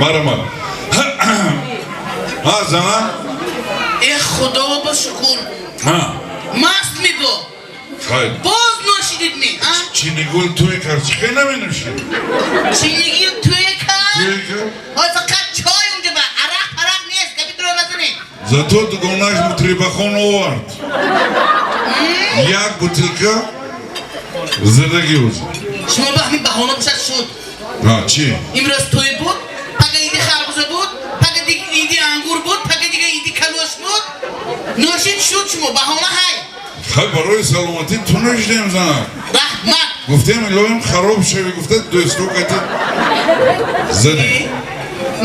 Марҳамат. Ҳа, зана. Э, Худо ба шукр. Ҳа. Маст мебо. Хай. Боз нӯшидид ми, а? Чинигул тӯй кард, чӣ хел наменӯшӣ? Чинигул тӯй кард? Тӯй кард. Ой, фақат чой унҷа ба, арақ парақ нест, гапи туро назанед. Зато дугонаш мутрибахон овард. Як бутылка задагӣ ӯз. Шумо ба ҳамин баҳона бошад шуд. Ҳа, чӣ? Имрӯз тӯй буд, пага иди харбуза буд, пага иди ангур буд, пага дига иди калош буд. Нӯшид шуд шумо, баҳона ҳай. Хай, барои саломатӣ ту нӯшидем, занак. Раҳмат. Гуфтем, илоҳим хароб шави, гуфта дӯсто кати задем.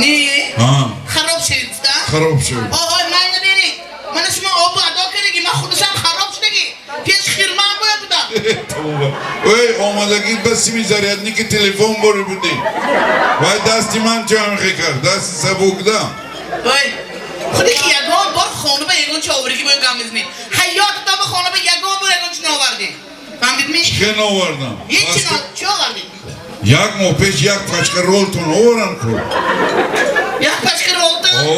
Не, Ҳа. хароб шави гуфта? Хароб шави. Ой, ман наберед. Мана шумо обу адо кардагӣ, ман худашам хароб шудагӣ. Пеш хирман бояд будам. Тавба. Ой, омадагӣ ба сими зарядники телефон бори будӣ. Вай дасти ман чӣ ҳамихе кард? Дасти сабук да. Ой, худи ки ягон бор хона ба ягон чи овардагӣ бояд гам мезанӣ. Ҳаётатон ба хона ба ягон бор ягон чи наовардӣ. Фаҳмидед ми? Чӣ наовардам? Ҳеҷ чи чӣ овардӣ? Як моҳ пеш як пачка ролтон оварам ку. Як пачка ролтон? О.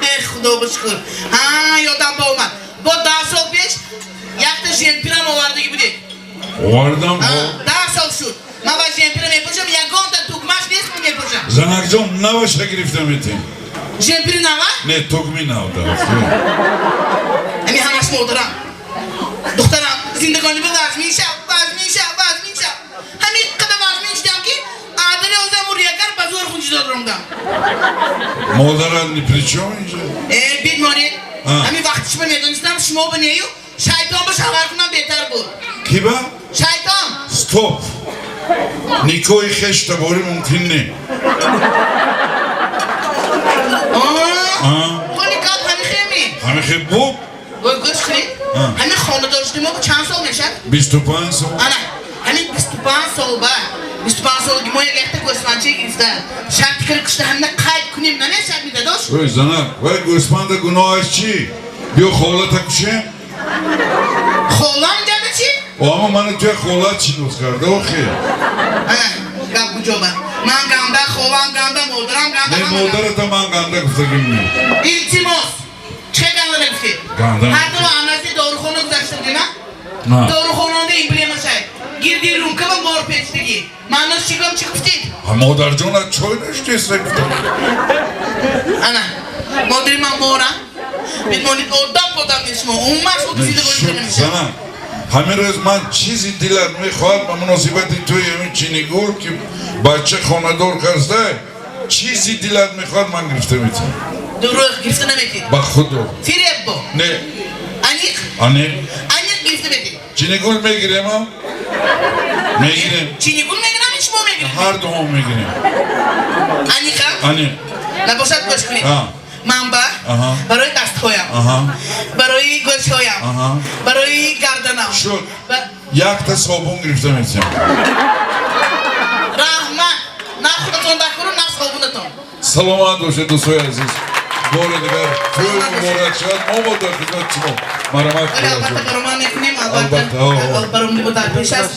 Э, Худо ба шукр. Ҳа, ёдам ба омад. Бо 10 сол пеш якта жемпирам овардагӣ будед. Овардам. 10 сол шуд. Ман ба жемпира мепӯшам, ягонта тугмаш нест, ки мепӯшам. Занакҷон, наваша гирифта метем. Жемпири нава? Не, тугми нав да. Ҳамин ҳамаш модарам. Духтарам, зиндагонӣ ба вазмин шав, вазмин шав, вазмин шав. Ҳамин қадар вазмин шудам, ки адали озам уриягар ба зӯр хунҷи додромдам. Модарат ни при чём инҷа? Э, бидмонед. А. Ҳамин вақти шумо медонистам, шумо ба нею шайтон ба шавҳар кунам беҳтар буд. Ки ба? Шайтон. Стоп. Никоҳи хештаборӣ мумкин не. А? Толи гап ҳамин хеми. Ҳамин хел буд. Гӯй, гӯш кунед. А. Ҳамин хонадор шуди мо чанд сол мешавад? 25 сол. Ана, ҳамин 25 сол ба 25 солаги мо як якта гӯсфандча гирифта. Шарти кара кушта ҳамина қайд кунем, намешавад ми, дадош? Ой, занак, вай гӯсфанда гуноҳаш чӣ? Биё холата кушем. Холам ҷада чӣ? О, ама мана туя холат шинос карда, охи. Ана, гап куҷо ба? Ман ганда, холам ганда, модарам ганда. Не, ҳама ганда. Модарата ман ганда гуфтагим не. Илтимос. Чӣ ганда нагуфтед? Ганда. Ҳар ду анази дорухона гузашта будем, а? На. Дорухонанда эмблема шай. Гирди румка ба мор печидагӣ. Маънош чӣ гом, чӣ гуфтед? А модарҷонат чой нӯштеста гуфтам. Ана, модари ман мора. Бидмонед, одам бодам нест шумо. Умуман шумо зиндагонӣ намешавад. Занак, ҳамин рӯз ман чизи дилат мехоҳад ба муносибати тӯи ҳамин Чинигул, ки бача хонадор карда, чизи дилат мехоҳад, ман гирифта метиҳам. Дурӯғ, гирифта наметед. Ба худо. Фиреб бо. Не. Аниқ? Аниқ. Аниқ гирифта метед. Чинигул мегирем, а? Мегирем. Чинигул мегирам, шумо мегиред? Ҳар думо мегирем. Аниқа? Аниқ. Набошад, гӯш кунед. А. Манба Аҳа. барои дастҳоям, Аҳа. барои гӯшҳоям, Аҳа. барои гарданам. Шуд. Якта собун гирифта метиҳам. Раҳмат. На худатон дакуру, на собунатон. Саломат бошед, дӯстои азиз. Бори дигар тӯй муборак шавад. Мо бо дар хидмати шумо. Марҳамат. Вале албатта баромад мекунем, Албатта, албатта. о, о. Баромади мо дар пеш аст.